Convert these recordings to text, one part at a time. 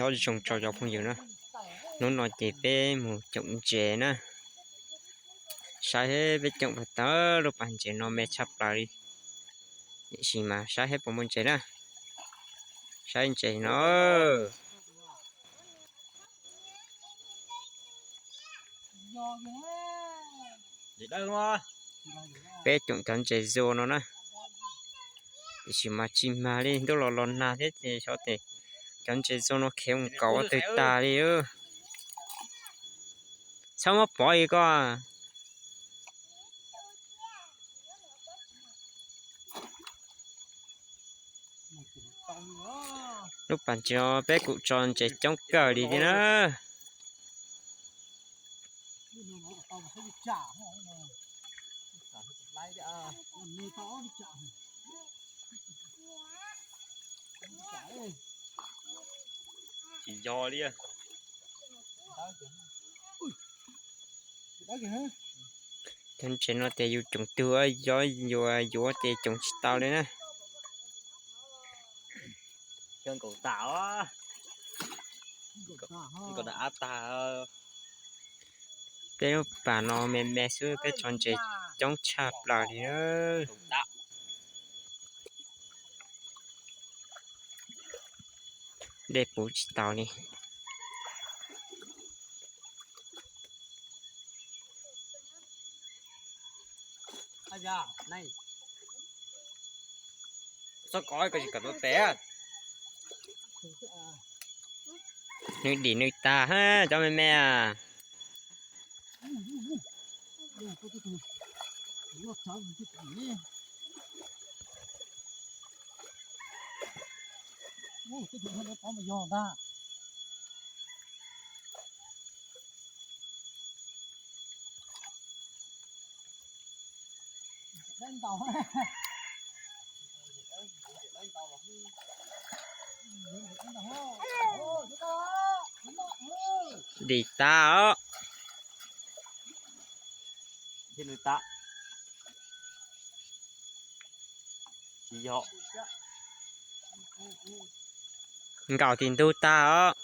Nyob zoo rau cov phooj ywg na, hnub no ces peb mus coom ntses na. Saib peb coom tau lub pas ntses no me tshaj plaws li. Tiam sis mas saib seb puas muaj ntses na. Saib ntses no. Peb coom cov ntses zoo no na. Tiam sis mas tsis mag li, ntuj los los nag thiab ces xyov tes cov ntses zoo no khiav mus kaus ua twg tag li. Txhob muab pov li koj. Lub pas ntses no peb kuj tso ntses coob kawg li thiab na. Tsis yog li. Cov ntses no tias yus coom tug, yog yus yuav ces coom tsis tau li na. Nkaum tas, nkaum tas. Peb lub pas no me me xwb peb tso ntses coob tshaj plaws li na. Dej puv tsis tau li. Txhob kov, koj tsis kom tuaj tes. Nws dim nws tas, cov me me. Dim tas os. Nkaum tim ntug tag os.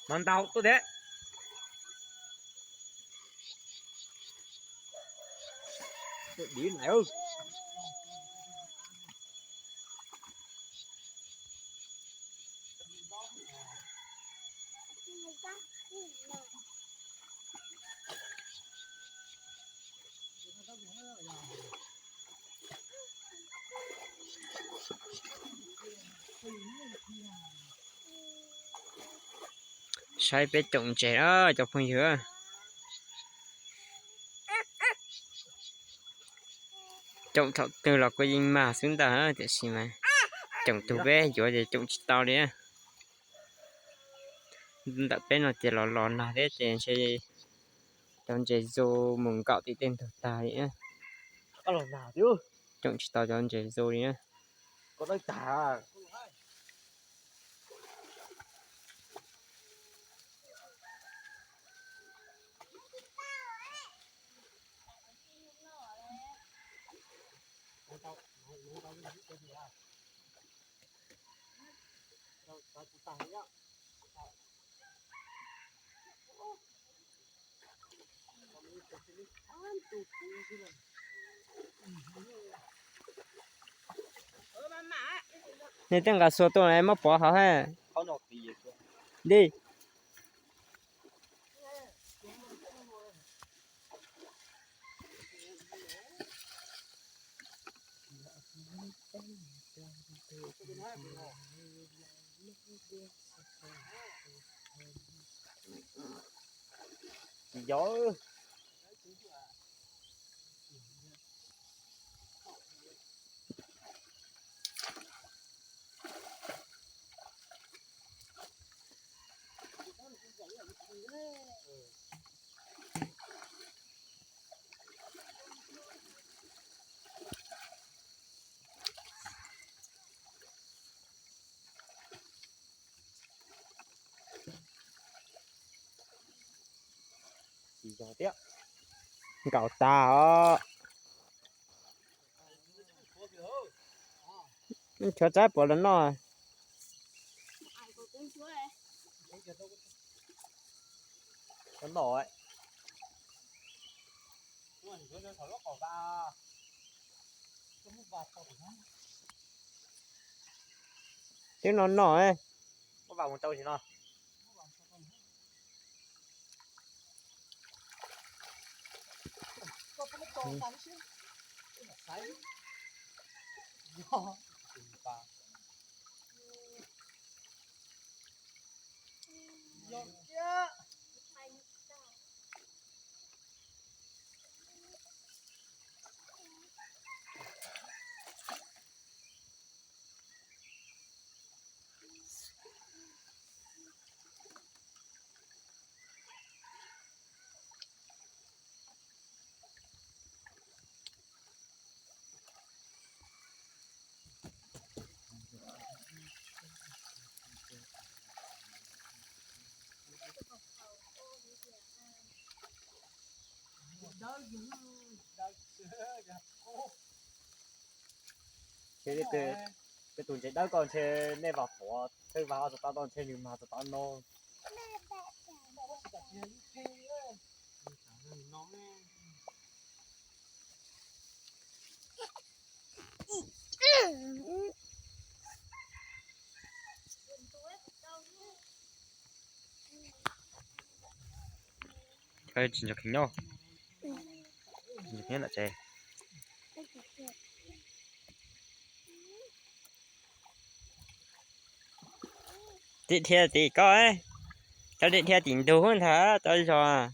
Mas ntau tuaj thiab. Saib peb coom ntses na cov phooj ywg. Coom thaum twg los kuj yeej mag xwb ntag, tiam sis mas coom tug peb yuav ces coom tsis tau li. Ntawm peb no ces los los nag thiab ces ntshe cov ntses zoo mus nkaum tim tej ntug tag li. Coom tsis tau cov ntses zoo li na. Nej tej nqa xua tuaj muab pov hauv hab. Dej. Tsis yog thiab. Nkaum tas os. Nchuav tsab puas los noj. Twb no no. Peb tus ntses dawb ko ntshe nej vam tuav, thawj vam txog tau ntshe nws mag txog tau no. Tsis nco kheev nyob, nco kheev nyob nram tsev. Tim dhia tim ko, cov tim dhia tim ntug ntag cov zog.